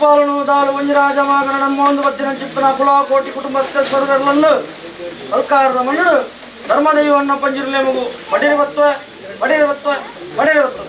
ಪಾಲನು ದಾಲು ಒಂಜಿ ರಾಜ ಮಗನ ನಮ್ಮೊಂದು ಬತ್ತಿನ ಚಿತ್ತನ ಕುಲ ಕೋಟಿ ಕುಟುಂಬಸ್ಥ ಸ್ವರ್ಗರ್ಲನ್ನು ಅಲ್ಕಾರದ ಮಣ್ಣು ಧರ್ಮದೈವನ್ನ ಪಂಜಿರ್ಲೆ ಮಗು ಪಡಿರಿ ಬತ್ವ ಪಡಿರಿ ಬತ್ವ ಪಡಿರಿ ಬತ್ವ.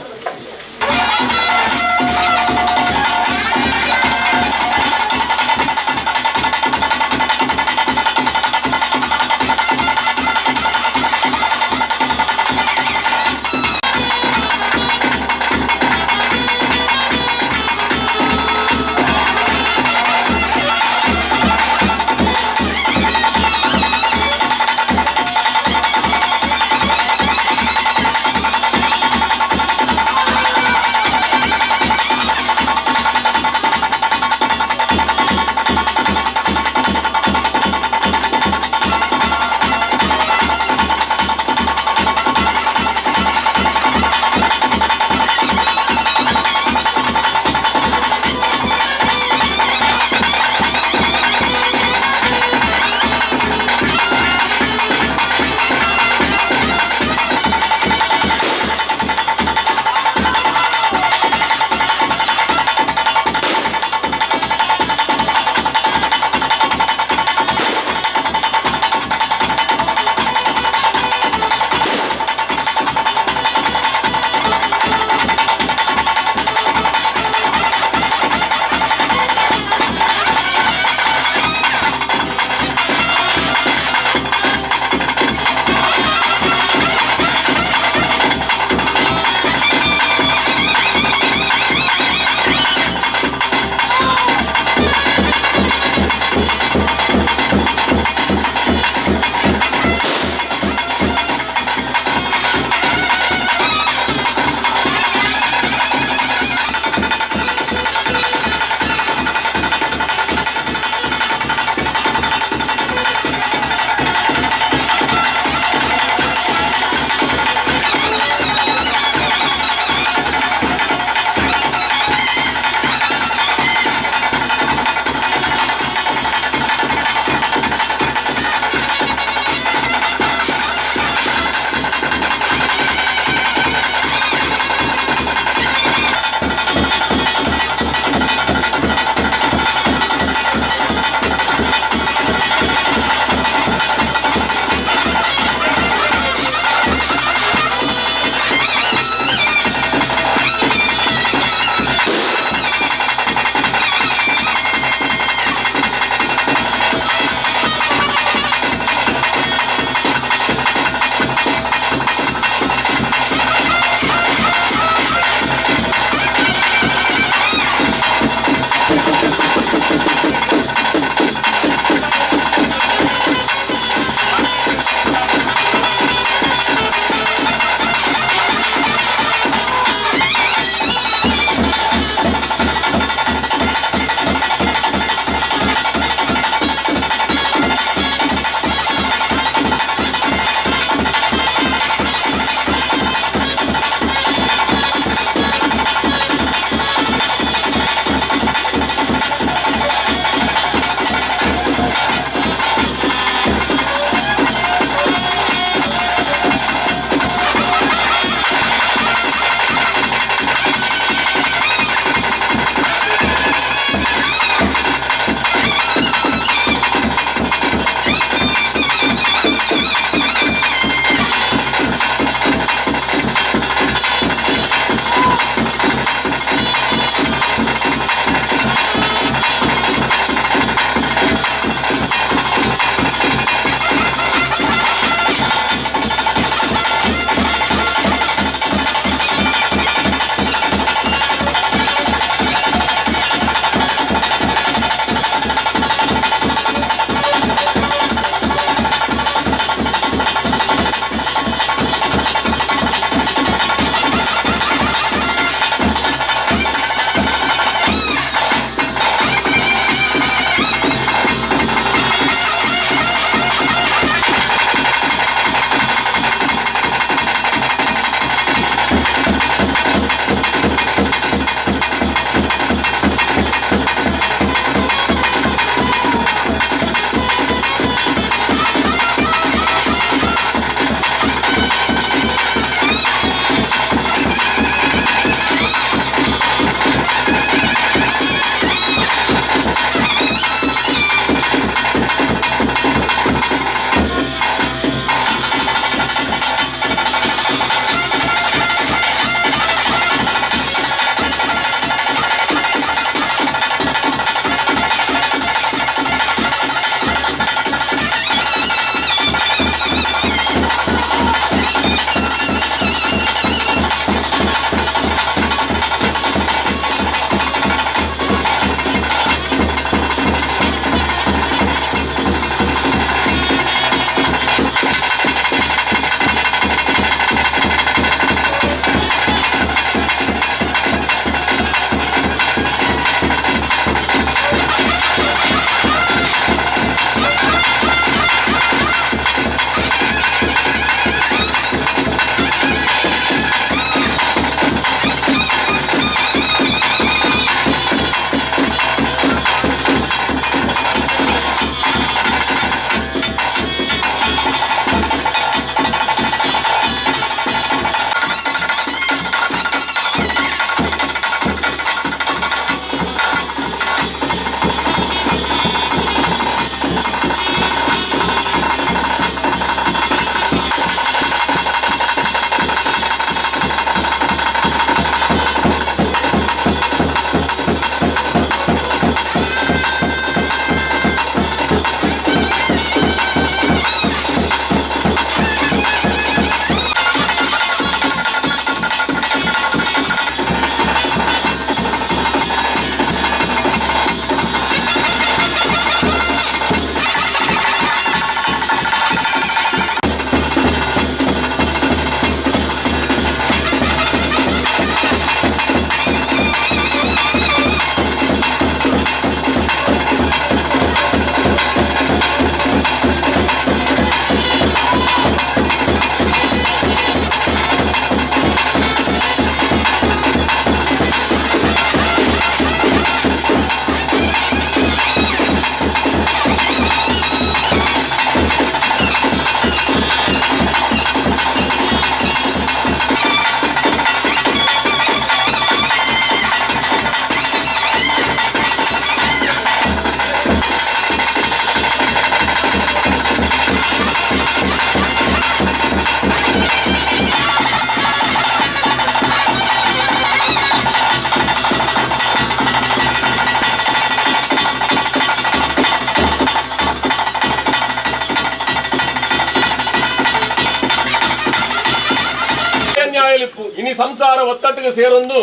ಸಂಸಾರ ಒತ್ತಟ್ಟಿಗೆ ಸೇರೊಂದು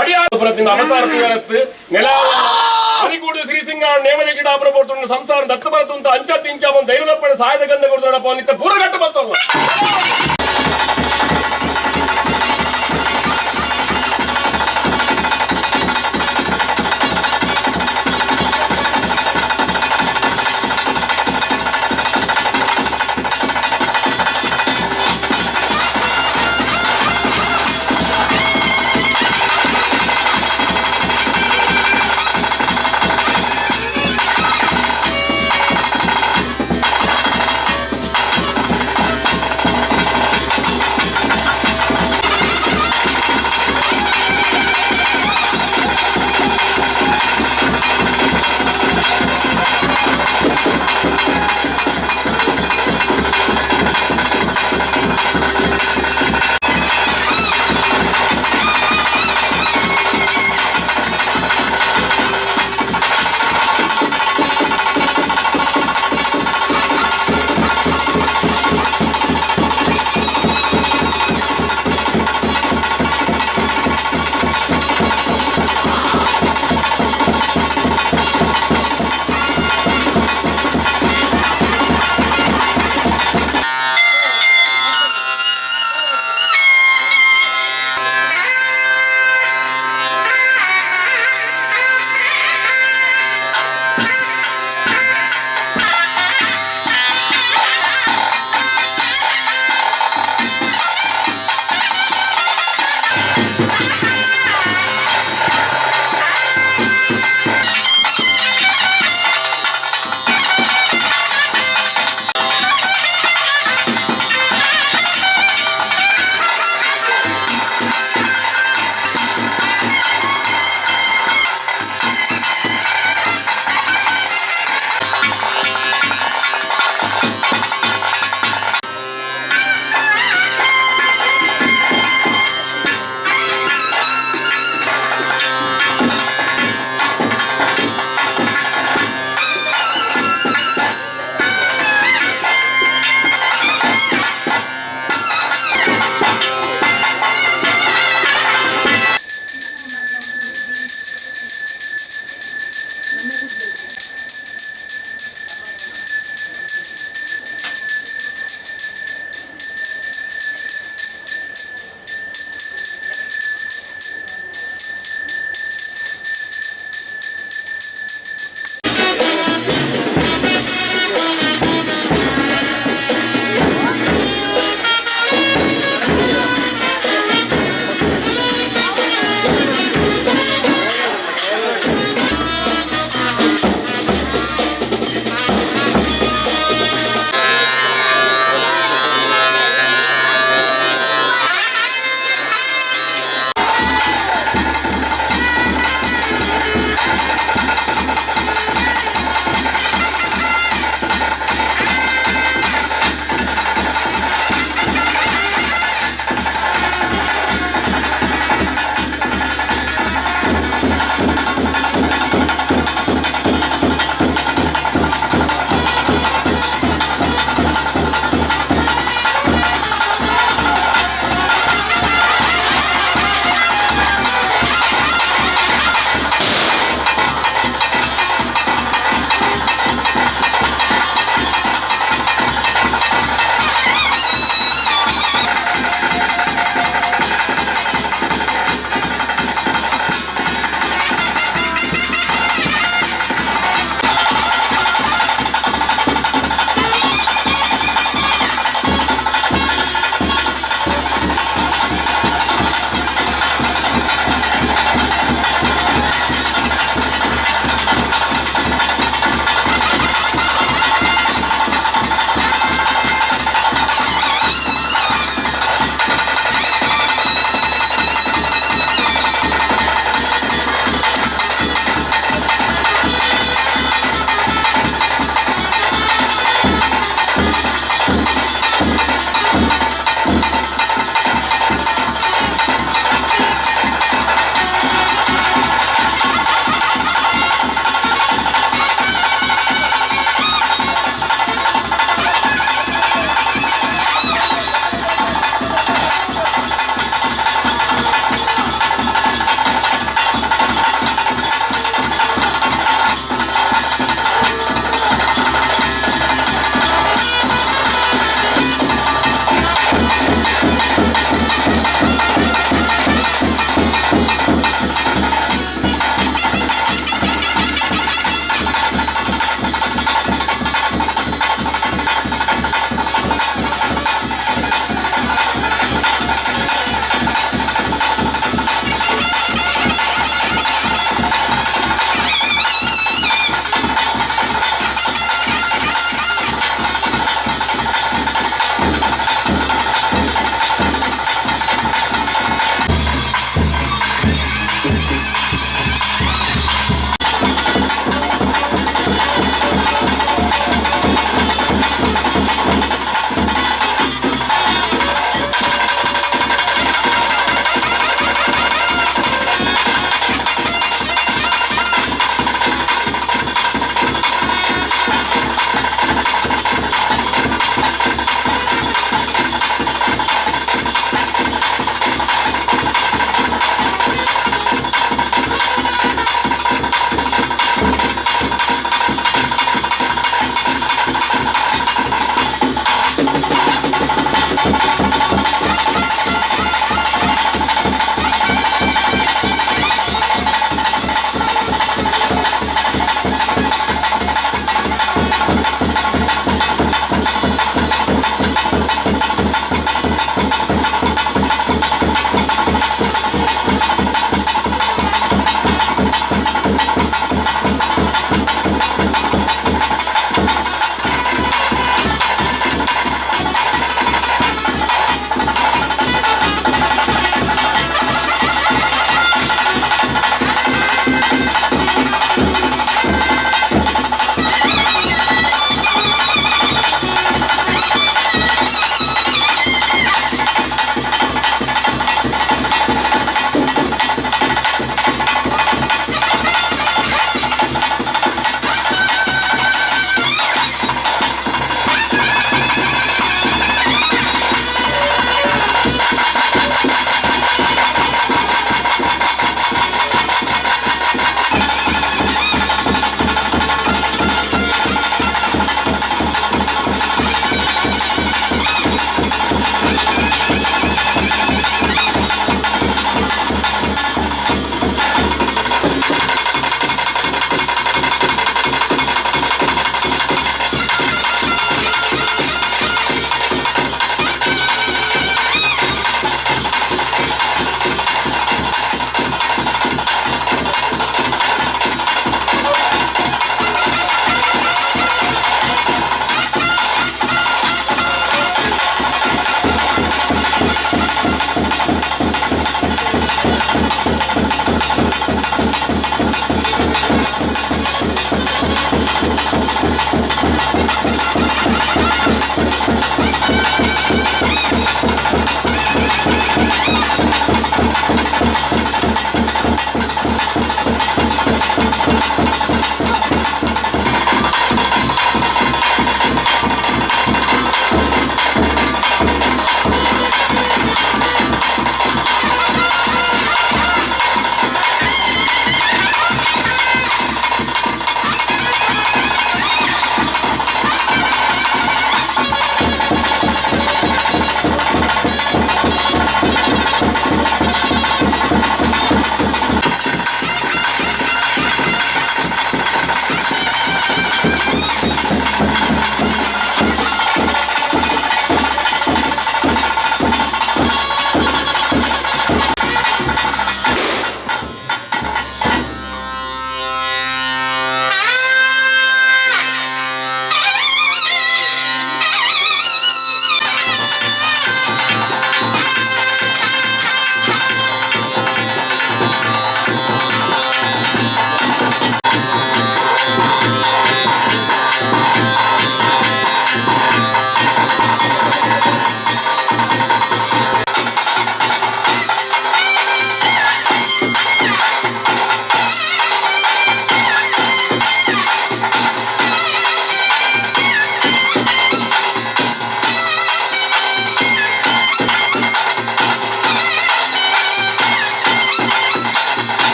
ಅಡಿಯಾರ ಅವತಾರ ನೆಲ ಹರಿಕೂಡು ಶ್ರೀಸಿಂಗ ನೇಮದೇಶಿಡಾಪುರ ಪೋರ್ತುಂಡು ಸಂಸಾರ ದತ್ತ ಬರತುಂತ ಅಂಚ ತಿಂಚ ಒಂದು ಧೈರ್ಯದಪ್ಪಣ ಸಹಾಯದ ಗಂಧ ಕೊಡ್ತಾಡಪ್ಪ ನಿತ್ತ ಪೂರ ಗಟ್ಟು ಬರ್ತಲ್ಲ.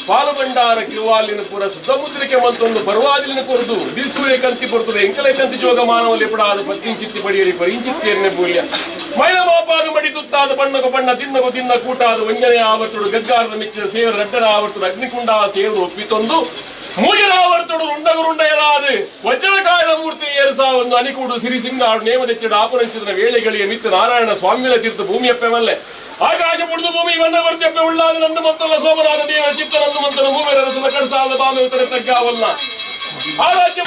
ಪಾಲಭಂಡಾರ ಕಿರುವಾಲಿನ ಪುರ ಸುದ್ದಮುದ್ರಿಕೆ ಮಂತೊಂದು ಬರುವಾದಿಲಿನ ಕೊರದು ದಿಲ್ಸೂರೆ ಕಂತಿ ಪೊರ್ತುಡು ಎಂಕಲೆ ಕಂತಿ ಜೋಗ ಮಾನವಲ್ಲಿ ಪಡಾದ ಪತ್ತಿಂಚಿತ್ತಿ ಪಡಿಯರಿ ಪರಿಂಚಿತ್ತೇರ್ನೆ ಬೂಲ್ಯ ಮೈಲ ಮಾಪಾದ ಮಡಿ ತುತ್ತಾದ ಬಣ್ಣಗು ಬಣ್ಣ ತಿನ್ನಗು ತಿನ್ನ ಕೂಟಾದ ವಂಜನೆ ಆವರ್ತುಡು ಗಗ್ಗಾರದ ಮಿಚ್ಚಿದ ಸೇರು ರಡ್ಡನ ಆವರ್ತುಡು ಅಗ್ನಿಕುಂಡ ಸೇರು ಒಪ್ಪಿತೊಂದು ಮೂಜನ ಆವರ್ತುಡು ರುಂಡಗುರುಂಡೆಯಲಾದ ವಜ್ರಕಾಯದ ಮೂರ್ತಿ ಏರುಸಾವನ್ನು ಅನಿಕೂಡು ಸಿರಿ ಸಿಂಗಾಡು ನೇಮದೆಚ್ಚಿದ ಆಪರಂಚಿದ ವೇಳೆಗಳಿಗೆ ಮಿತ್ತ ನಾರಾಯಣ ಸ್ವಾಮಿಗಳ ತೀರ್ಥ ಭೂಮಿಯಪ್ಪೆ ಮಲ್ಲೆ ಆಕಾಶ ಪುಡಿದು ಭೂಮಿ ಬಂದ ವರ್ತ್ಯಪ್ಪೆ ಉಳ್ಳಾದ ನಂದು ಮಂತಲ್ಲ ಸೋಮನಾಥ ದೇವರ ಚಿತ್ತ ನಂದು ಮಂತನ ಭೂಮಿರ ಸುಲಕಡ್ಸಾದ ಬಾಮೆ ಉತ್ತರ ತಗ್ಗಾವಲ್ಲ ಆರಾಜ್ಯ.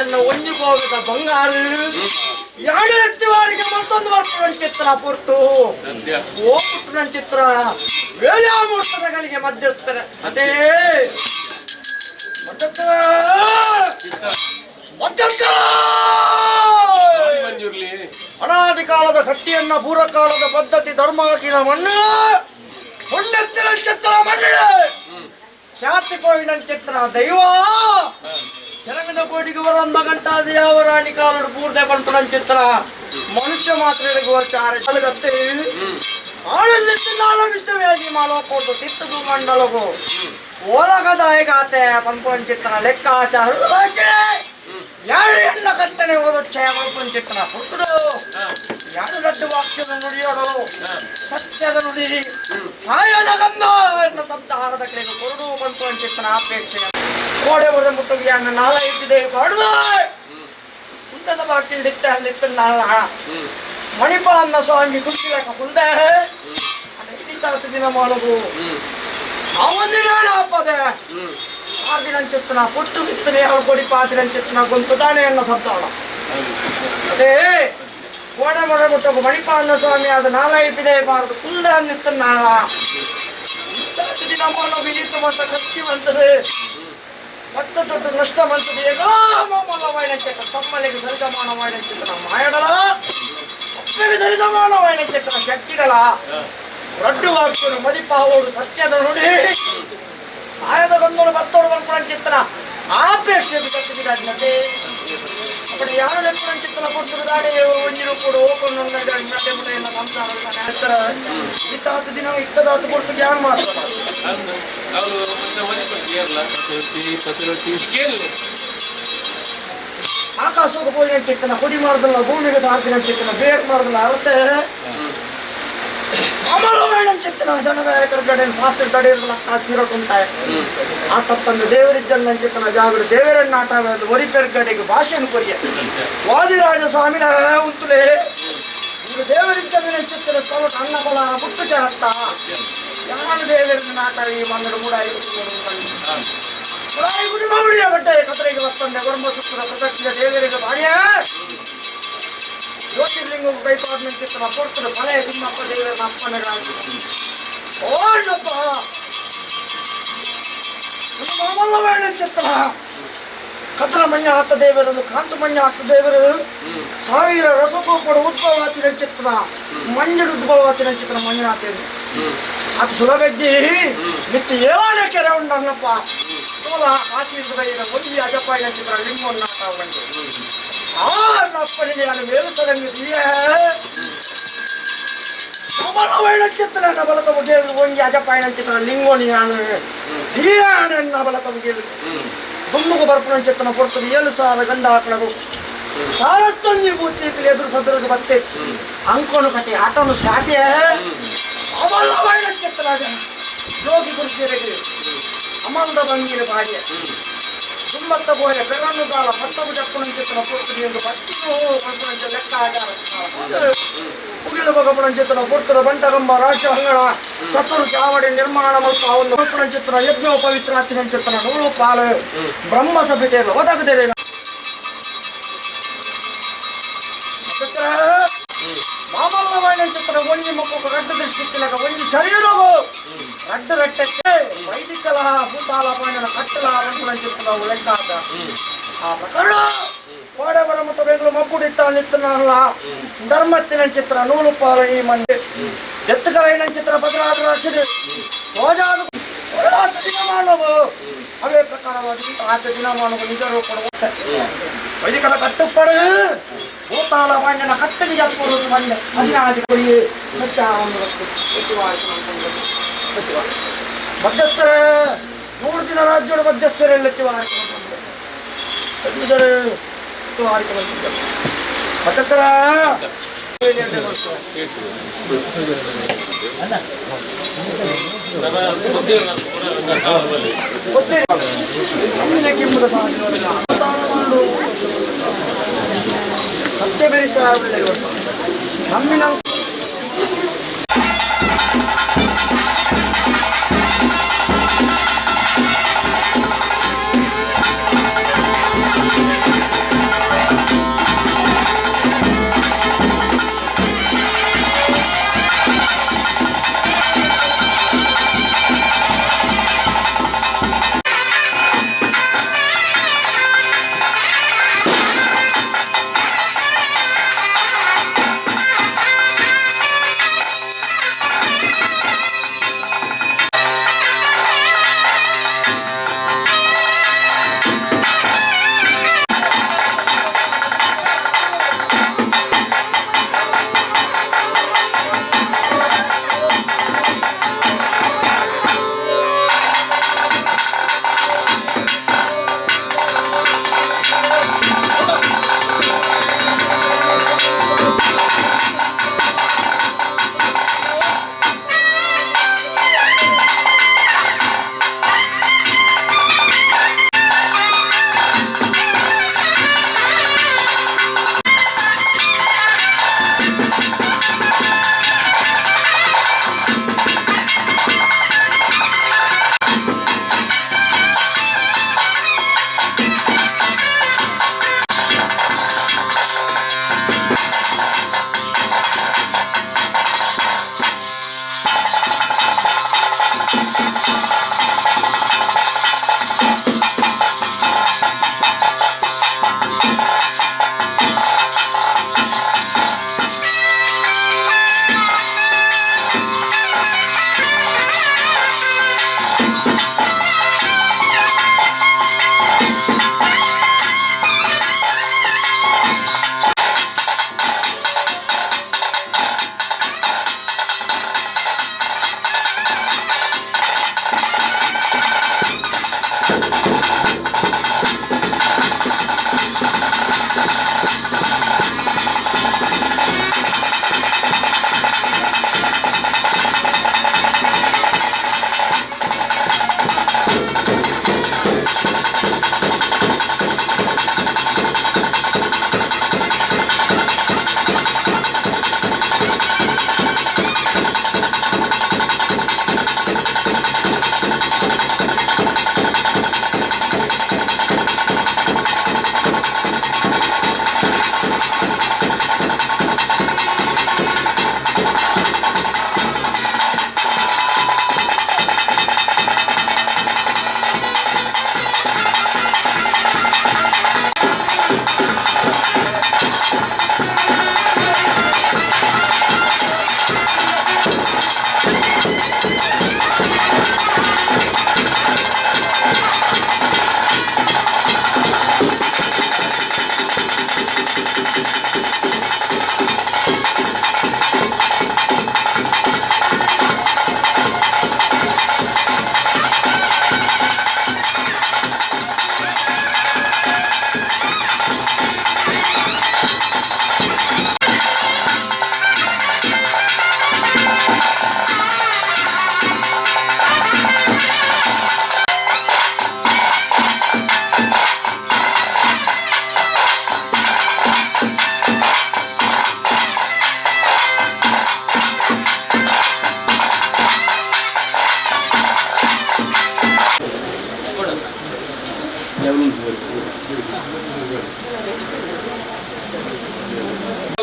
ಎನ್ನ ಒಂಜಿ ಹೋಗದ ಬಂಗಾರು ಯಾಳೆತ್ತಿವಾರಿಗೆ ಮತ್ತೊಂದು ವರ್ಷ ಚಿತ್ರ ಪೊರ್ತು ಓಪುಟ್ಟನ ಚಿತ್ರ ವೇಲಾಮೂರ್ತಗಳಿಗೆ ಮಧ್ಯಸ್ಥರ ಅದೇ ಅನಾದಿ ಕಾಲದ ಕಟ್ಟಿಯನ್ನ ಪೂರ್ವಕಾಲದ ಪದ್ಧತಿ ಧರ್ಮಾಕಿನ ಮಣ್ಣು ಪುಣ್ಯತ್ತಿನ ಚಿತ್ರ ಮಣ್ಣು ಖ್ಯಾತಿ ಕೋಯಿನ ಚಿತ್ರ ದೈವ ತೆಲಂಗಾಣ ಕೋಟಿಗೆ ಬರಂದ ಗಂಟಾದ ಯಾವ ರಾಣಿ ಕಾಲಡು ಪೂರ್ದೆ ಪಂಪುನ ಚಿತ್ರ ಮನುಷ್ಯ ಮಾತ್ರ ಚಾರೆ ಕತ್ತೆ ಆನಂದಿಸಿನಾಲವಿಷ್ಟವಾಗಿ ಮಾಲೋಕೋಟು ತಿತ್ತುಗು ಮಂಡಲಗು ಓಲಗದಾಯಗಾತೆ ಪಂಪುನ ಚಿತ್ರ ಲೆಕ್ಕಾಚಾರ ಯಾರು ಎಣ್ಣ ಕತ್ತನೆ ಓದೊಚ್ಚ ಪಂಪುನ ಚಿತ್ರ ಪುಟ್ಟುದು ಯಾರು ರದ್ದು ವಾಕ್ಯದ ನುಡಿಯೋಡು ಸತ್ಯದ ನುಡಿ ಸಾಯದ ಗಂಧ ಎನ್ನ ಸಂತಾನದ ಕಡೆಗೆ ಕೊರಡು ಪಂಪುನ ಚಿತ್ರ ಅಪೇಕ್ಷೆ ಕೋಡೆ ಬರ ಮುಟ್ಟುಗಿಯಾನ ನಾಲ ಇದ್ದಿದೆ ಪಾಡುದ ಕುಂದದ ಬಾಕಿಲ್ ದಿತ್ತ ಅಂದಿತ್ತು ನಾಳ ಮಣಿಪ ಅನ್ನ ಸ್ವಾಮಿ ಕುಂತಿಲಕ ಕುಂದೆ ದಿನ ಮಾಡವು ಅವನಿನ ಅಪ್ಪದೆ ಆದಿನಂಚಿತ್ತನ ಪುಟ್ಟು ಬಿತ್ತನೆ ಕೊಡಿ ಪಾತಿನಂಚಿತ್ತನ ಗೊಂತು ದಾನೆ ಅನ್ನ ಶಬ್ದ ಅದೇ ಕೋಡೆ ಮೊರೆ ಮುಟ್ಟಗು ಮಣಿಪ ಅನ್ನ ಸ್ವಾಮಿ ಅದು ನಾಲ ಇಪ್ಪಿದೆ ಬಾರದು ಕುಂದ ಅಂದಿತ್ತು ನಾಳ ದಿನ ಮಾಡೋ ವಿನೀತ ಮಂತ ಖರ್ಚು ಬಂತದೆ ಮತ್ತೆ ದೊಡ್ಡ ನಷ್ಟ ಬಂತದೆ ಏಗಾಮಲ್ಲವಾಯಿನ ತಮ್ಮಲಿಗೆ ಸರಿಸಮಾನವಾಯಿನ ಚಿತ್ರ ಮಾಯಡಲ ಅಪ್ಪಗೆ ಸರಿಸಮಾನವಾಯಿನ ಚಿತ್ರ ಶಕ್ತಿಗಳ ರಡ್ಡು ವಾಕ್ಯರು ಮದಿಪಾವೋಡು ಸತ್ಯದ ನುಡಿ ಆಯದ ಗಂದೋಡು ಬತ್ತೋಡು ಬಂದ್ಕೊಂಡ ಚಿತ್ರ ಆಪೇಕ್ಷೆ ಬಿದ್ದತ್ತೆ ಅಪ್ಪಡೆ ಯಾರು ಲೆಕ್ಕನ ಚಿತ್ರ ಕೊಟ್ಟರು ದಾಡೆ ಒಂಜಿರು ಕೂಡ ಹೋಕೊಂಡು ನಡೆ ಮುಡೆ ಸಂಸಾರ ಇತ್ತಾತು ದಿನ ಇತ್ತದಾತು ಕೊಡ್ತು ಜ್ಞಾನ ಮಾತ್ರ ಆಕಾಶಕ್ಕೆ ಪೋಯಿನ ಚಿಕ್ಕನ ಕೊಡಿ ಮಾಡುದಿಲ್ಲ ಭೂಮಿಗೆ ತಾಕಿನ ಚಿಕ್ಕನ ಬೇಕ್ ಮಾಡುದಿಲ್ಲ ಅರ್ಥ ಅಮರವೇಣ ಚಿಕ್ಕನ ಜನಗಾಯಕರ ಫಾಸ್ಟ್ ತಡೆಯಿರಲ್ಲ ತೀರಕೊಂತಾಯ ಆ ತಪ್ಪಂದು ದೇವರಿದ್ದನ್ನ ಚಿಕ್ಕನ ಜಾಗರು ದೇವರನ್ನ ಆಟ ಒರಿಪೆರ್ಗಡೆಗೆ ಭಾಷೆಯನ್ನು ಕೊರಿಯ ವಾದಿರಾಜ ಸ್ವಾಮಿನ ಉಂತುಲೆ ಇವರು ದೇವರಿದ್ದನ್ನ ಚಿಕ್ಕನ ಸೊಲಟ ಅನ್ನ ಬಲ ಮುಟ್ಟು ಚಹತ್ತ ಯಾರು ದೇವರನ್ನ ನಾಟ ಈ ಮನ್ನಡು ಮೂಡಾಯಿ ಕುಟುಂಬ ಬಟ್ಟೆ ಕತರಿಗೆ ಬರ್ತಂದೆ ವರ್ಮ ಸುತ್ತದ ಪ್ರದಕ್ಷಿಣ ದೇವರಿಗೆ ಭಾರ್ಯ ಜ್ಯೋತಿರ್ಲಿಂಗ ಕೈಪಾದ ಚಿತ್ರನ ಪೊರ್ತದ ಫಲ ತಿಮ್ಮಪ್ಪ ದೇವರನ್ನ ಅಪ್ಪನ ಓಣ್ಣಪ್ಪ ಮಾಮಲ್ಲವೇಣ ಚಿತ್ರ ಕತರ ಮಣ್ಣ ಹಾಕ ದೇವರನ್ನು ಕಾಂತು ಮಣ್ಣ ಹಾಕ ದೇವರು ಸಾವಿರ ರಸಗೋಪಡ ಉದ್ಭವ ಆತಿನ ಚಿತ್ರ ಮಂಜಡು ಉದ್ಭವ ಆತಿನ ಚಿತ್ರ ಮಂಜುನಾಥ ಅದು ಸುಲಭಜ್ಜಿ ಮಿತ್ತು ಏಳನೇ ಕೆರೆ ಉಂಡನ್ನಪ್ಪ ಸೋಲ ಆಶೀರ್ವಾದ ಒಂಜಿ ಅಜಪಾಯಿನ ಚಿತ್ರ ಲಿಂಗೋನ್ನಾಟ ಬಂದು ಆ ನಪ್ಪನಿಗೆ ನಾನು ಮೇಲುತ್ತದಂಗೆ ಅಮಲವೇಣ ಚಿತ್ರ ಬಲತ ಮುಗಿಯಲು ಒಂಜಿ ಅಜಪಾಯಿನ ಚಿತ್ರ ಲಿಂಗೋನಿ ನಾನು ಈಯಾನ ಬಲತ ಮುಗಿಯಲು ದುಮ್ಮುಗು ಬರ್ಪುನ ಚಿತ್ರನ ಕೊಡ್ತದೆ 7000 ಗಂಡ ಹಾಕಣಗು ಸಾರತ್ತೊಂಜಿ ಬೂತಿ ಎದುರು ಸದುರು ಬತ್ತೆ ಅಂಕೋನು ಕತೆ ಆಟೋನು ಸಾಧ್ಯ ಅಮಲವೇಣ ಚಿತ್ರ ಜೋಗಿ ಗುರುತಿರಗಿ ಅಮಲ್ದ ಬಂಗಿನ ಬಾಡಿಯ ದುಮ್ಮತ್ತ ಬೋಯ ಪೆರನ್ನು ದಾಲ ಮತ್ತೊಬ್ಬ ಜಪ್ಪನ ಚಿತ್ರನ ಕೊಡ್ತದೆ ಎಂದು ಬತ್ತಿನೂ ಬರ್ಪುನಂಚ ಲೆಕ್ಕ ಆಚಾರ ಉಗಿಲು ಬಗಪುನ ಚಿತ್ರ ಪುತ್ರ ಬಂಟಗಂಬ ರಾಜ್ಯ ಅಂಗಣ ಚತುರ್ ಚಾವಡಿ ನಿರ್ಮಾಣ ಮತ್ತು ಅವನು ಚಿತ್ರ ಯಜ್ಞ ಪವಿತ್ರ ಚಿತ್ರ ನೂಲು ಪಾಲು ಬ್ರಹ್ಮ ಸಭೆಗೆ ಒದಗದಿರೆ ಮಾಮಲ್ಲವಾಯಿನ ಚಿತ್ರ ಒಂಜಿ ಮಕ್ಕಳು ರಡ್ಡು ದೃಷ್ಟಿ ಒಂಜಿ ಶರೀರವು ರಡ್ಡು ರಟ್ಟಕ್ಕೆ ವೈದಿಕಲ ಭೂತಾಲ ಪಾಂಡನ ಕಟ್ಟಲ ಬಂಪುನ ಚಿತ್ರ ಲೆಕ್ಕ ಆ ಪ್ರಕರಣ ಕೋಡೆ ಬರ ಮುಟ್ಟ ಬೇಗಲು ಮಕ್ಕುಡಿತ್ತ ನಿತ್ತನಲ್ಲ ಧರ್ಮತ್ತಿನ ಚಿತ್ರ ನೂಲು ಪಾಲು ಈ ಮಂದಿ ಎತ್ತುಕಲೈನ ಚಿತ್ರ ಬದಲಾದ ರಾಶಿದೆ ಸೋಜಾದು ದಿನಮಾನವು ಅವೇ ಪ್ರಕಾರವಾಗಿ ಆತ ದಿನಮಾನವು ನಿಜ ರೂಪ ವೈದಿಕದ ಕಟ್ಟುಪಡು ಭೂತಾಲ ಪಾಂಡನ ಕಟ್ಟಿಗೆ ಜಪ್ಪುರು ಮಂದೆ ಹದಿನಾದಿ ಕೊಡಿ ಮಧ್ಯಸ್ಥರ 100 ದಿನ ರಾಜ್ಯದ ಮಧ್ಯಸ್ಥರೆಲ್ಲಕ್ಕೆ ಮಧ್ಯಸ್ಥರ ಸತ್ಯ ಬೆರಿಸ ನಮ್ಮಿನ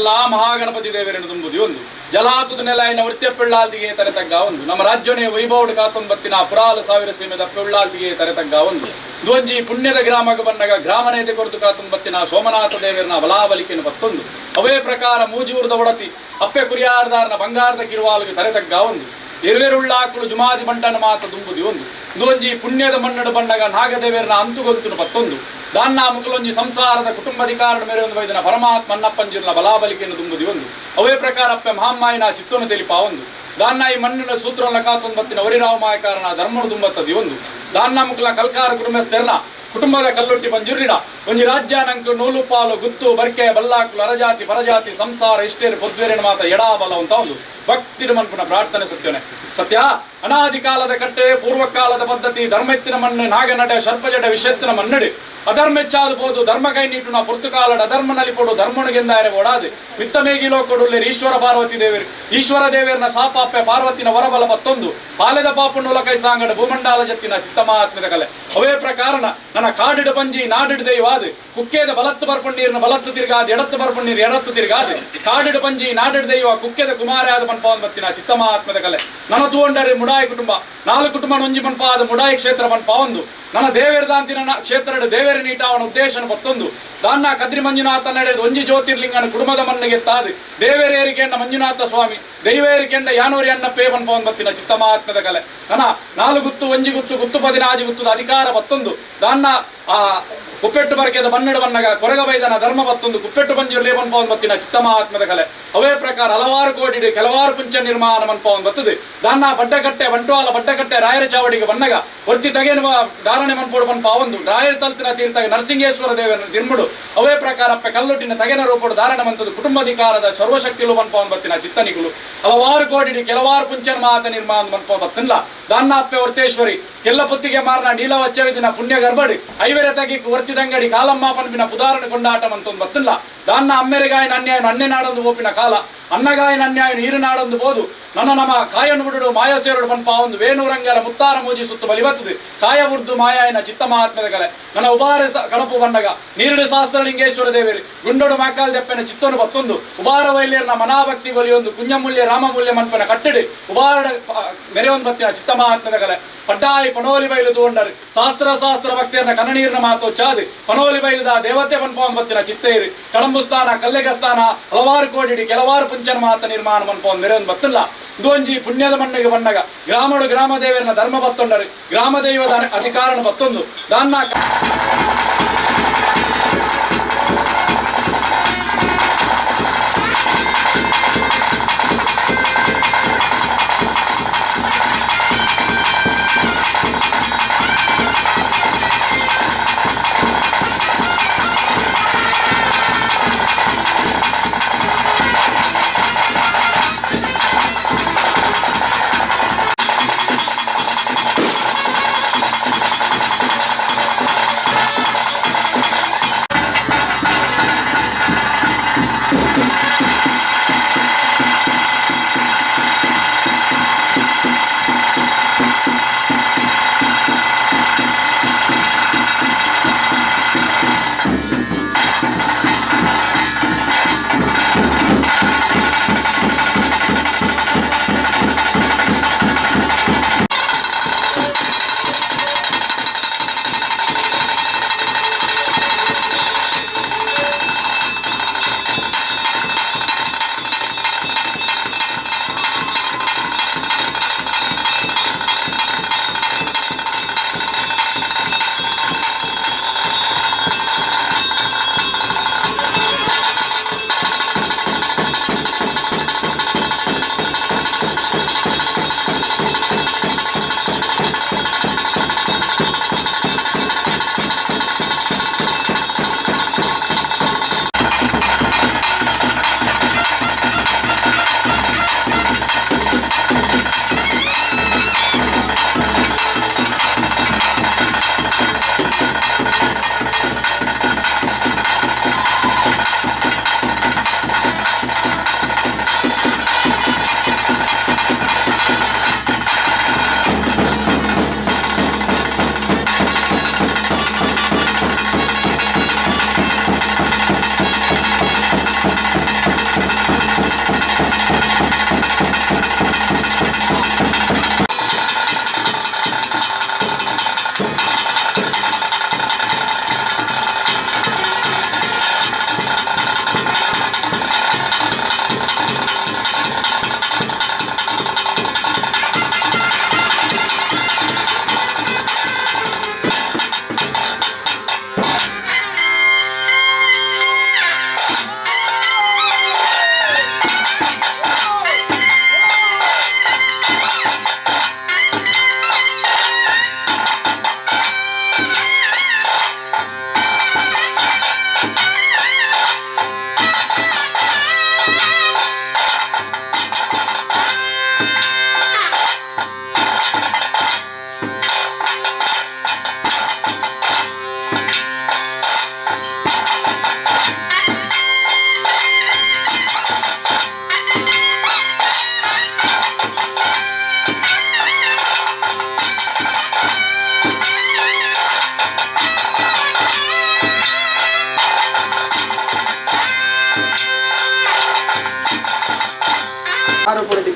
ಲಾ ಮಹಾಗಣಪತಿ ದೇವರನ್ನು ತುಂಬುದು ಒಂದು ಜಲಾತುದ ನೆಲಾಯಿನ ವೃತ್ಯ ಪಿಳ್ಳಾಲ್ತಿಗೆ ತರೆತಗ್ಗ ಒಂದು. ನಮ್ಮ ರಾಜ್ಯನೇ ವೈಭವಡ್ ಕಾತೊಂಬತ್ತಿನ ಪುರಾಲ ಸಾವಿರ ಸೀಮೆದ ಪಿಳ್ಳಾಲ್ತಿಗೆ ತರೆತಗ್ಗ ಒಂದು. ದ್ವಂಜಿ ಪುಣ್ಯದ ಗ್ರಾಮಗ ಬನ್ನಗ ಗ್ರಾಮನೇತೆ ಕೊರತು ಕಾತೊಂಬತ್ತಿನ ಸೋಮನಾಥ ದೇವರನ ಬಲಾಬಲಿಕೆಯನ್ನು ಪತ್ತೊಂದು. ಅವೇ ಪ್ರಕಾರ ಮೂಜೂರದ ಒಡತಿ ಅಪ್ಪೆ ಕುರಿಯಾರದಾರನ ಬಂಗಾರದ ಕಿರುವಾಲುಗೆ ತರೆತಗ್ಗ ಒಂದು. ಇರುವೆರುಳ್ಳಾಕುಳು ಜುಮಾದಿ ಬಂಟನ ಮಾತ ತುಂಬುದಿ ಒಂದು. ದ್ವಂಜಿ ಪುಣ್ಯದ ಮಣ್ಣಡು ಬಣ್ಣಗ ನಾಗದೇವರನ ಅಂತುಗೊಂತುನು ಪತ್ತೊಂದು. ದಾನ್ನ ಮುಕುಲೊಂಜಿ ಸಂಸಾರದ ಕುಟುಂಬಧಿಕಾರಣ ಮೇರೆ ಒಂದು ವೈದನ ಪರಮಾತ್ಮ ಅನ್ನಪ್ಪಂಜಿರ್ನ ಬಲಾಬಲಿಕೆಯನ್ನು ತುಂಬುದಿ ಒಂದು. ಅವೇ ಪ್ರಕಾರ ಅಪ್ಪೆ ಮಹಾಮ್ಮಾಯಿನ ಚಿತ್ತವನ್ನು ತಿಳಿಪಾ ಒಂದು. ದಾನ್ನ ಈ ಮಣ್ಣಿನ ಸೂತ್ರನ ಕಾತೊಂಬತ್ತಿನ ಒರಿರಾವ ಮಾಯಕಾರನ ಧರ್ಮನು ತುಂಬತ್ತದಿ ಒಂದು. ದಾನ್ನ ಮುಕುಲ ಕಲ್ಕಾರ ಕುಟುಂಬಸ್ಥೆರ್ನ ಕುಟುಂಬದ ಕಲ್ಲೊಟ್ಟಿ ಪಂಜುರ್ಲಿಡ ಒಂಜಿ ರಾಜ್ಯ ನಂಕು ನೂಲು ಪಾಲು ಗುತ್ತು ಬರ್ಕೆ ಬಲ್ಲಾಕುಲು ಅರಜಾತಿ ಪರಜಾತಿ ಸಂಸಾರ ಇಷ್ಟೇರು ಪೊದ್ವೇರಿನ ಮಾತ ಎಡಾ ಬಲ ಅಂತ ಒಂದು ಭಕ್ತಿರ ಮನ್ಪುನ ಪ್ರಾರ್ಥನೆ ಸತ್ಯನೆ ಸತ್ಯ. ಅನಾದಿ ಕಾಲದ ಕಟ್ಟೆ ಪೂರ್ವಕಾಲದ ಪದ್ಧತಿ ಧರ್ಮೆತ್ತಿನ ಮಣ್ಣು ನಾಗನಟ ಸರ್ಪಜಡ ವಿಷೆತ್ತಿನ ಮನ್ನಡಿ ಅಧರ್ಮೆಚ್ಚಾದ ಬೋದು ಧರ್ಮ ಕೈ ನೀಟುನ ಪುರ್ತುಕಾಲಡ ಅಧರ್ಮನಲ್ಲಿ ಪೊಡು ಧರ್ಮನಿಗೆಂದಾರೆ ಓಡಾದು ಮಿತ್ತಮೇಗಿಲೋ ಕೊಡುಲ್ಲೇರು ಈಶ್ವರ ಪಾರ್ವತಿ ದೇವರು ಈಶ್ವರ ದೇವರನ ಸಾಪಾಪೆ ಪಾರ್ವತಿನ ವರಬಲ ಮತ್ತೊಂದು ಪಾಲೆದ ಪಾಪುಣ್ಣುಲ ಕೈ ಸಾಂಗಡ ಭೂಮಂಡಲ ಜತ್ತಿನ ಚಿತ್ತಮಾತ್ಮದ ಕಲೆ. ಅವೇ ಪ್ರಕಾರಣ ನನ್ನ ಕಾಡಿಡು ಪಂಜಿ ನಾಡಿಡು ದೈವಾದು ಕುಕ್ಕೆದ ಬಲತ್ತು ಬರ್ಪಣ್ಣೀರ್ನ ಬಲತ್ತು ತಿರ್ಗಾದು ಎಡತ್ತು ಬರ್ಪಣ್ಣೀರ್ ಎಡತ್ತು ತಿರ್ಗಾದು ಕಾಡಿಡು ಪಂಜಿ ನಾಡಿಡು ದೈವ ಕುಕ್ಕೆದ ಕುಮಾರ ಆದ ಪನ್ಪಾವನ್ ಬತ್ತಿನ ಚಿತ್ತಮಾತ್ಮದ ಕಲೆ. ನನ್ನ ತೂಂಡರೆ ಮುಡಾಯಿ ಕುಟುಂಬ ನಾಲ್ಕು ಕುಟುಂಬ ನೊಂಜಿ ಪನ್ಪಾದ ಮುಡಾಯಿ ಕ್ಷೇತ್ರ ಪನ್ಪಾವೊಂದು ನನ್ನ ದೇವೇರ್ದಾಂತಿನ ಕ್ಷೇತ್ರದ ದೇವೇರ ನೀಟಾವನ ಉದ್ದೇಶನ ಪತ್ತೊಂದು. ದಾನ್ನ ಕದ್ರಿ ಮಂಜುನಾಥ ನಡೆದು ಒಂಜಿ ಜ್ಯೋತಿರ್ಲಿಂಗನ ಕುಟುಂಬದ ಮಣ್ಣಿಗೆ ತಾದು ದೇವೇರೇರಿಕೆಂಡ ಮಂಜುನಾಥ ಸ್ವಾಮಿ ದೈವೇರಿಕೆಂಡ ಯಾನೂರಿ ಅನ್ನ ಪೇ ಪನ್ಪವನ್ ಬತ್ತಿನ ಚಿತ್ತಮಾತ್ಮದ ಕಲೆ. ನನ್ನ ನಾಲು ಗುತ್ತು ಒಂಜಿ ಗುತ್ತು ಗುತ್ತು ಪದಿನಾಜಿ ಗುತ್ತದ ಅಧಿಕಾರ ಪತ್ತೊಂದು. ದಾನ್ನ ಆ ಕುಪ್ಪೆಟ್ಟು ಬರಕೆದ ಬನ್ನಡ ಬನ್ನಗ ಕೊರಗ ಬೈದನ ಧರ್ಮ ಪತ್ತೊಂದು ಕುಪ್ಪೆಟ್ಟು ಬಂಜುರ್ಲೇ ಪನ್ಪವನ್ ಬತ್ತಿನ ಚಿತ್ತಮಾತ್ಮದ ಕಲೆ. ಅವೇ ಪ್ರಕಾರ ಹಲವಾರು ಕೋಟಿ ಕೆಲವಾರು ಪುಂಚ ನಿರ್ಮಾಣ ಮನ್ಪವನ್ ಬತ್ತದೆ. ದಾನ್ನ ಬಡ್ಡಕಟ್ಟೆ ಬಂಟ್ವಾಲ ಬಡ್ಡಕಟ್ಟೆ ರಾಯರ ಚಾವಡಿಗೆ ಬನ್ನಗ ಒರ್ತಿ ತಗೇನು ಧಾರಣೆ ಮನ್ಪೋಡು ಪನ್ಪಾವೊಂದು ರಾಯರ ತಲ್ತಿನ ತೀರ್ಥಗ ನರಸಿಂಹೇಶ್ವರ ದೇವನ ತಿರ್ಮುಡು ಅವೇ ಪ್ರಕಾರ ಅಪ್ಪೆ ಕಲ್ಲುಟ್ಟಿನ ತಗೆನ ರೂಪಡು ಧಾರಣೆ ಮಂತದ್ದು ಕುಟುಂಬಾಧಿಕಾರದ ಸರ್ವಶಕ್ತಿಲು ಮನ್ಪವನ್ ಬತ್ತಿನ ಚಿತ್ತನಿಗಳು ಹಲವಾರು ಕೋಟಿ ಕೆಲವಾರು ಪುಂಚನ ಮಾತ ನಿರ್ಮಾಣ ಮನ್ಪವ ಬತ್ತಿಲ್ಲ. ದಾನ್ನ ಅಪ್ಪೆ ಒರ್ತೇಶ್ವರಿ ಕೆಲ್ಲ ಪುತ್ತಿಗೆ ಮಾರನ ನೀಲವಚ್ಚವಿದಿನ ಪುಣ್ಯ ಗರ್ಭಡಿ ಐವರ ತಗಿ ವರ್ತಿದಂಗಡಿ ಕಾಲಮ್ಮ ಪನ್ಪಿನ ಪುದಾರಣ ಕೊಂಡಾಟ ಮಂತೊಂದು ಬತ್ತಿಲ್ಲ. ದಾನ್ನ ಅಮ್ಮೆರೆಗಾಯನ ಅನ್ಯಾಯನ ಅನ್ಯ ನಾಡೊಂದು ಓಪಿನ ಕಾಲ ಅನ್ನಗಾಯನ ಅನ್ಯಾಯ ನೀರು ನಾಡೊಂದು ಬೋದು ನನ್ನ ನಮ್ಮ ಕಾಯನು ಬಿಡುಡು ಮಾಯಸೇರುಡು ಪನ್ಪ ಒಂದು ವೇಣುರಂಗರ ಮುತ್ತಾರ ಮೂಜಿ ಸುತ್ತು ಬಲಿ ಬರ್ತದೆ ಕಾಯ ಉರ್ದು ಮಾಯಾಯನ ಚಿತ್ತ ಮಹಾತ್ಮದ ಕಲೆ. ನನ್ನ ಉಬಾರ ಕಡಪು ಬಣ್ಣಗ ನೀರುಡು ಶಾಸ್ತ್ರಲಿಂಗೇಶ್ವರ ದೇವರು ಗುಂಡೋಡು ಮಾಕಾಲ್ ದೆಪ್ಪನ ಚಿತ್ತನು ಬತ್ತೊಂದು ಉಬಾರ ವೈಲ್ಯರ್ನ ಮನಾಭಕ್ತಿ ಒಲಿಯೊಂದು ಕುಂಜಮೂಲ್ಯ ರಾಮಮೂಲ್ಯ ಮನ್ಪನ ಕಟ್ಟಡಿ ಉಬಾರ ಮೆರೆಯೊಂದು ಬತ್ತಿನ ಚಿತ್ತ ಮಹಾತ್ಮದ ಕಲೆ. ಪಡ್ಡಾಯಿ ಪಣೋಲಿ ಬೈಲು ತೋಂಡರು ಶಾಸ್ತ್ರ ಶಾಸ್ತ್ರ ಭಕ್ತಿಯರ್ನ ಕನ್ನನೀರ್ನ ಮಾತು ಚಾದು ಪಣೋಲಿ ಬೈಲುದ ದೇವತೆ ಪನ್ಪವನ್ ಬತ್ತಿನ ಚಿತ್ತೇರು ಕಡಂಬುಸ್ಥಾನ ಕಲ್ಲೆಗಸ್ಥಾನ ಹಲವಾರು ಕೋಟಿಡಿ ಕೆಲವಾರು ಪುಂಚನ ಮಾತ ನಿರ್ಮಾಣ ಮನ್ಪವನ್ ಮೆರೆಯೊಂದು ಬತ್ತಿಲ್ಲ. ದೋಂಜಿ ಪುಣ್ಯದ ಮಣ್ಣಿಗೆ ಬಣ್ಣಗ ಗ್ರಾಮಡು ಗ್ರಾಮ ದೇವರನ್ನ ಧರ್ಮ ಬತ್ತೊಂಡರು ಗ್ರಾಮ ದೈವದ ಅಧಿಕಾರನ ಬತ್ತೊಂದು ದಾನ್ನ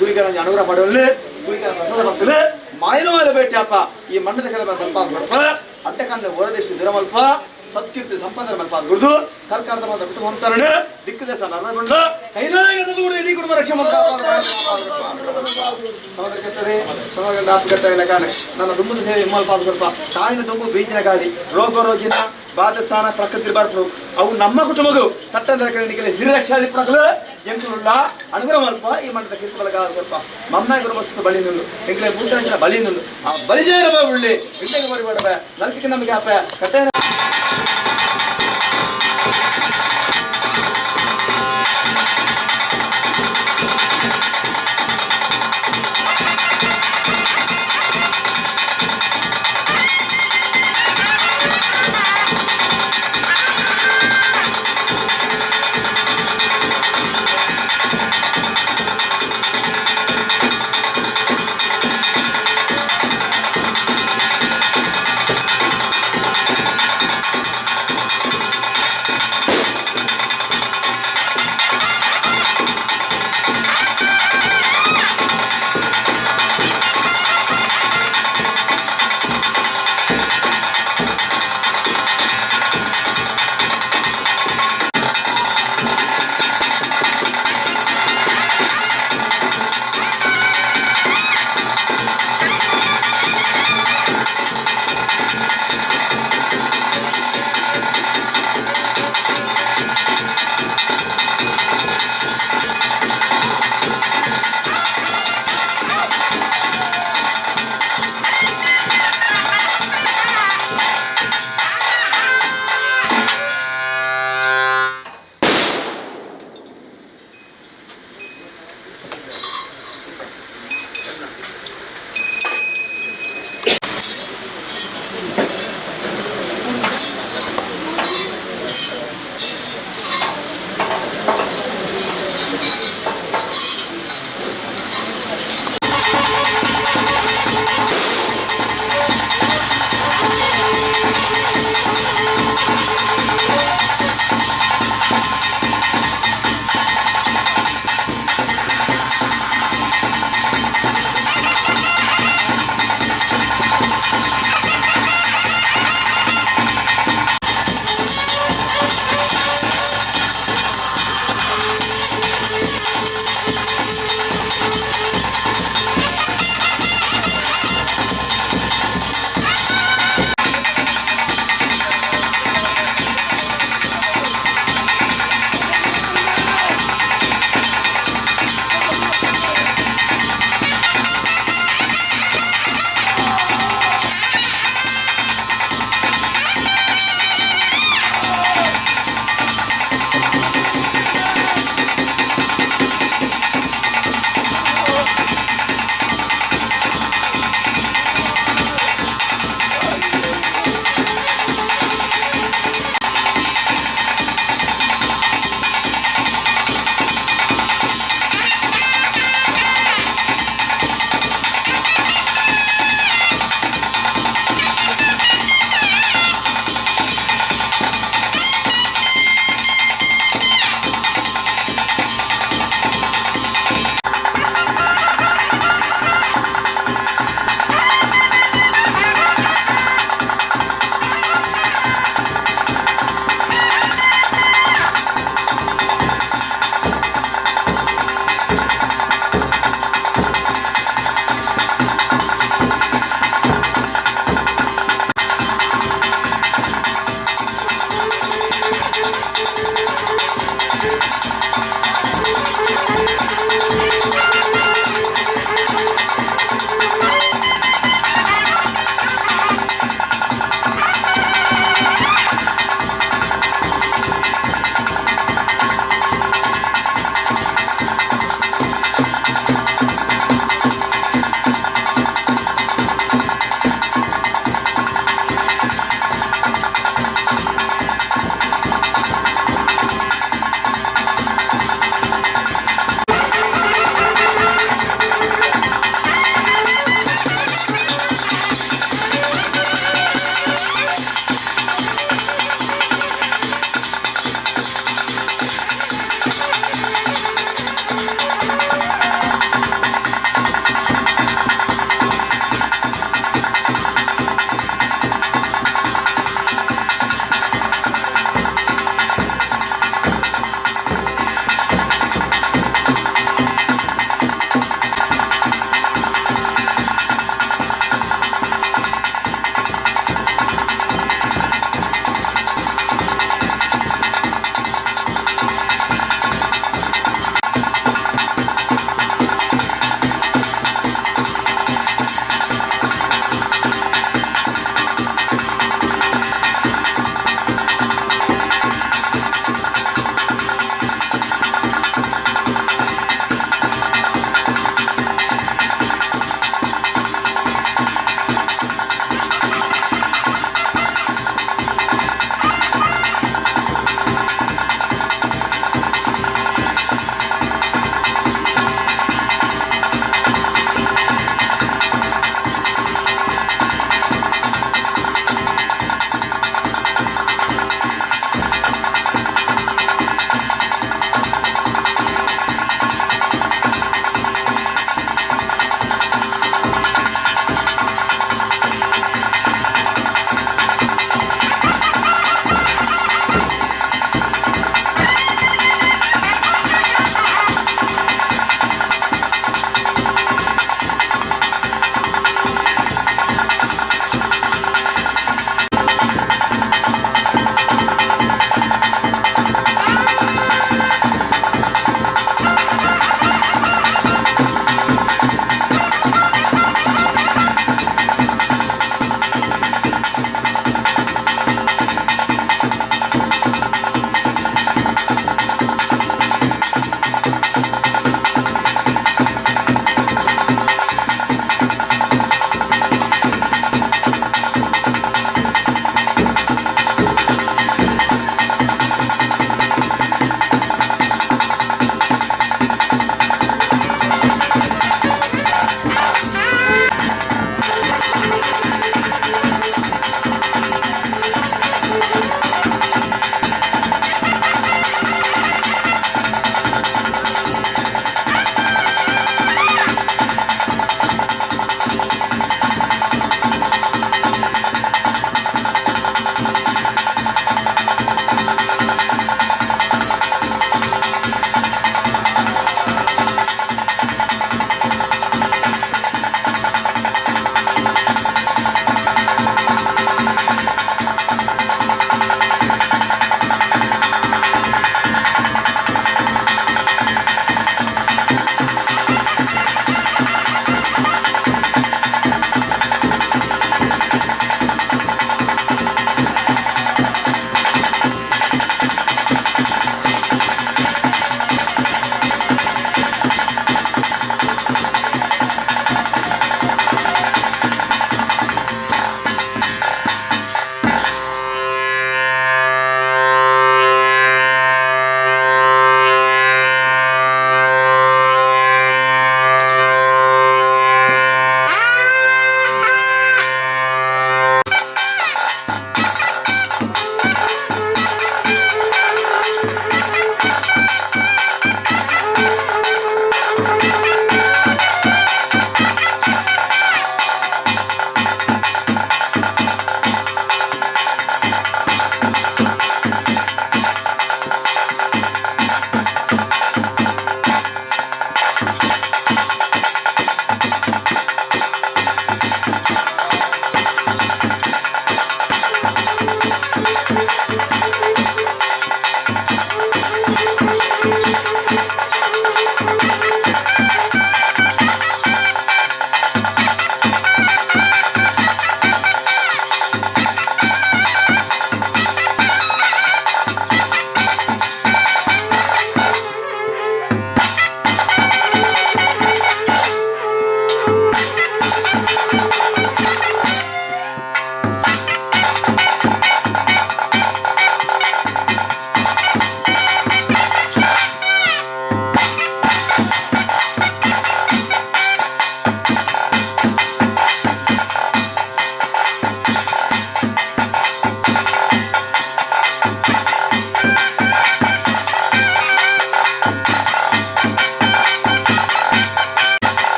ಗುಳಿಗರ ಅನುಗ್ರಹ ಪಡೆಯಲು ಗುಳಿಗರ ಪ್ರಸಾದ ಭಕ್ತರು ಮಾಯನವಾದ ಭೇಟಿಯಪ್ಪ ಈ ಮಂಡಲ ಕೆಲವ ಸ್ವಲ್ಪ ಅಡ್ಡ ಕಂಡ ಹೊರದೇಶ ದಿರಮಲ್ಪ ಸತ್ಕೀರ್ತಿ ಸಂಪಾದನೆ ಮಲ್ಪ ಗುರುದು ಸರ್ಕಾರದ ಮಾತ್ರ ಕುಟುಂಬ ಅಂತಾರಣ ದಿಕ್ಕು ದೇಶ ನರಗೊಂಡು ಕೈಲಾಗದ ಕೂಡ ಇಡೀ ಕುಟುಂಬ ರಕ್ಷೆ ಕಾರಣ ನನ್ನ ದುಂಬದ ಸೇವೆ ಇಮ್ಮಲ್ ಪಾದ ಸ್ವಲ್ಪ ತಾಯಿನ ದುಂಬು ಬೀಜಿನ ಗಾಳಿ ರೋಗ ರೋಜಿನ ಬಾಧಸ್ಥಾನ ಪ್ರಕೃತಿ ಬರ್ಪು ಅವು ನಮ್ಮ ಕುಟುಂಬಗಳು ತಟ್ಟಂದ್ರೆ ಹಿರಿರಕ್ಷಾ ಪ್ರಕಲು ಎಂಕುಲುಳ್ಳ ಅನುಗ್ರಹ ಮಲ್ಪ ಈ ಮಂಡದ ಕಿತ್ತಬಲಗ ಸ್ವಲ್ಪ ಮಮ್ನಾಯ ಗುರು ವಸ್ತು ಬಳಿ ನಿಲ್ಲು ಎಂಕಲೆ ಮೂತ್ರ ಬಲಿ ನಿಲ್ಲು ಆ ಬಲಿಜಯರ ಉಳ್ಳಿ ಇಂಟೆಗೆ ಬರಿ ಬೇಡ ನಲ್ಕಿಗೆ ನಮಗೆ ಅಪ್ಪ ಕಟ್ಟೆ.